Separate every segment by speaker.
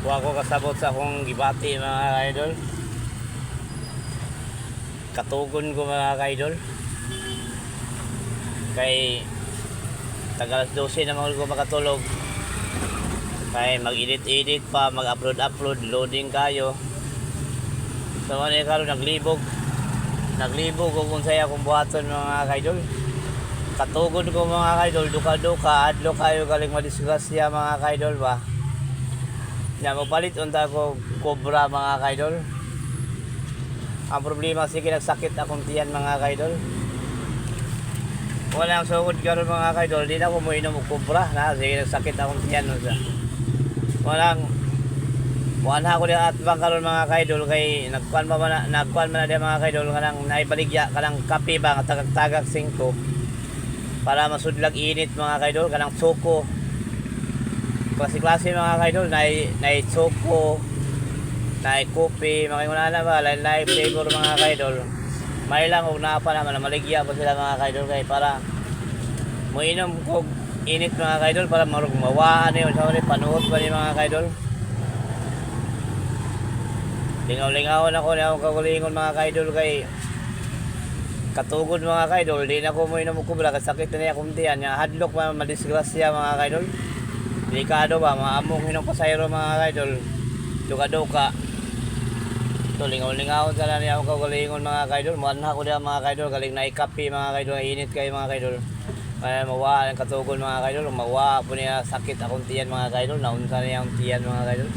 Speaker 1: Wa ko kasabot sa akong gibati, mga ka-idol. Katugon ko, mga ka-idol. Kay tag alas 12 naman ko makatulog. Kay mag-edit-edit pa, mag-upload-upload, loading kayo. So ano yung karon, naglibog. Naglibog ko kung saya akong buhaton, mga ka-idol. Katugod ko, mga ka-idol, duka-duka, adlo kayo galing madisgrasya, mga ka-idol ba. Nya mopalit unta ko Cobra, mga ka-idol. Ang problema, sige nagsakit akong tiyan, mga ka-idol. Wala ang sugod karon, mga ka-idol, di na ako moinom og Cobra na sige nagsakit akong tiyan unsa. Walang wala ko di atbang karon, mga ka-idol, kay nagkuan pa man na, nagkuan man na di, mga ka-idol, kanang naibaligya kanang kape ba nga tagak-tagak 5 para masudlag init, mga ka-idol, kanang tsoko. Klase-klase, mga ka-idol, nay nay tsoko, nay kopi, mga ingon na ba, lain flavor, mga ka-idol. May lang og naa pa naman maligya pa sila, mga ka-idol, kay para moinom kog init, mga ka-idol, para marug mawaan yun sa uli panuot pa ni, mga ka-idol. Lingaw-lingawan ako na akong kagalingon, mga ka-idol, kay katugod, mga ka-idol, di na ko moinom og Cobra kay sakit na niya akong tiyan nga hadlok pa madisgrasya, mga ka-idol. Delikado ba mga among hinong pasayro, mga ka-idol, duka-duka. So lingaw-lingaw sa niya akong kagalingon, mga ka-idol. Muanha ko diha, mga ka-idol, galing na ikape, mga ka-idol, init kayo, mga ka-idol. Kaya mawa ang katugon, mga ka-idol, mawa po niya sakit akong tiyan, mga ka-idol, naunsa niya akong tiyan, mga ka-idol.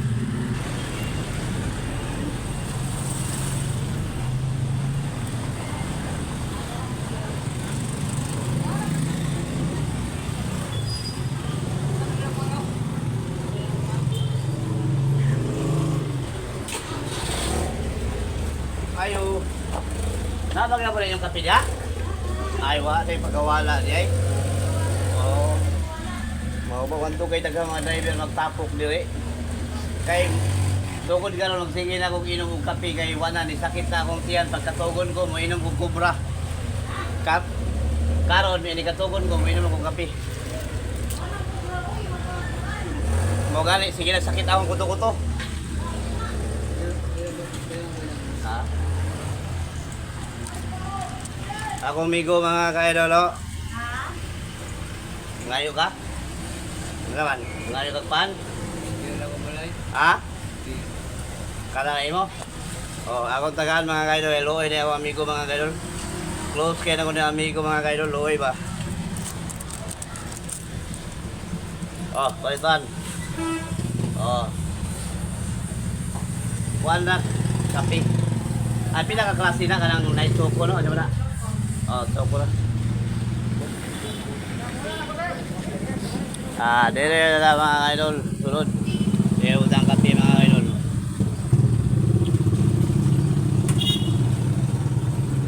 Speaker 1: Ayo. Nabagla po rin yung kape niya? Ay, wa, tayo pagkawala niya eh. Oo. Mao ba kwanto kay daghang mga driver magtapok diri. Kay tugod karon magsige na kog inom og kape kay wala ni sakit na akong tiyan, pagkatugon ko moinom og Cobra. Kap karon ni katugon ko moinom og kape. Mo gani sige na sakit akong kuto-kuto. Ha? Ako migo, mga kaidolo. Ngayo ka? Ano naman? Ngayo ka pan? Ha? Kada na imo? Oh, akong tagaan, mga kaidol, eh, luoy na ako amigo, mga kaidol. Close kay na ko ni amigo, mga kaidol, luoy ba? Oh, palitan. Oh. Kuan na kape. Ay, pila ka klase na kanang night choco, no? Ano ba na? Oh, choco na. Ah, dire na mga kaidol, sulod. Dire utang kape, mga kaidol.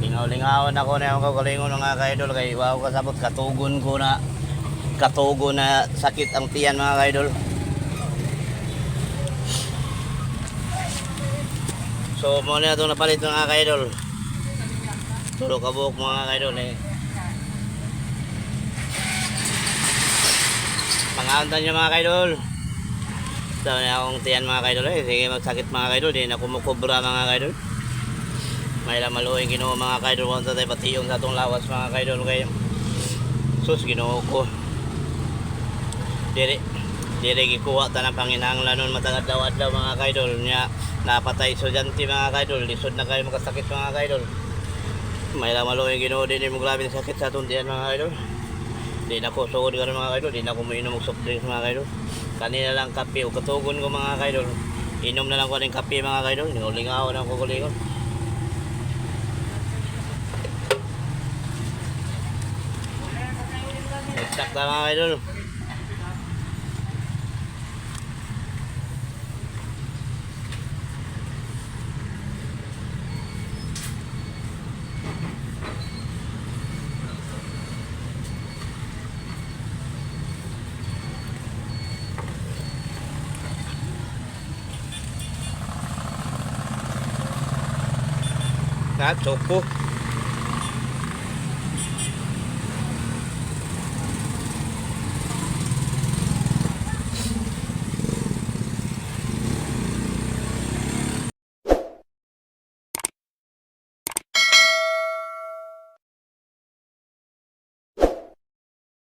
Speaker 1: Lingaw-lingawan ako na akong kagalingon, mga kaidol, kay wow kasabot katugon ko na katugon na sakit ang tiyan, mga kaidol. So mo na itong napalit, mga kaidol. Tulo ka buhok, mga kaidol eh. Pangauntan nyo, mga kaidol. So na akong tiyan, mga kaidol eh. Sige magsakit, mga kaidol, di na kumukubra, mga kaidol. May lamaluin Ginoo, mga kaidol, kung tayo patiyong sa atong lawas, mga kaidol, kay sus Ginoo ko. Dire dire gikuha ta ng panginahanglanon matag adlaw-adlaw, mga kaidol, nya napatay estudyante, mga kaidol, lisod na kayo makasakit, mga kaidol. May lamaluin Ginoo din mo grabe ang sakit sa atong tiyan, mga kaidol. Di na ko sugod karon, mga kaidol, di na ko moinom og soft drinks, mga kaidol. Kanina lang kape ug katugon ko, mga kaidol. Inom na lang ko ng kape, mga kaidol, lingaw-lingaw na ko kulingon. Exact na, mga kaidol. Na, choco.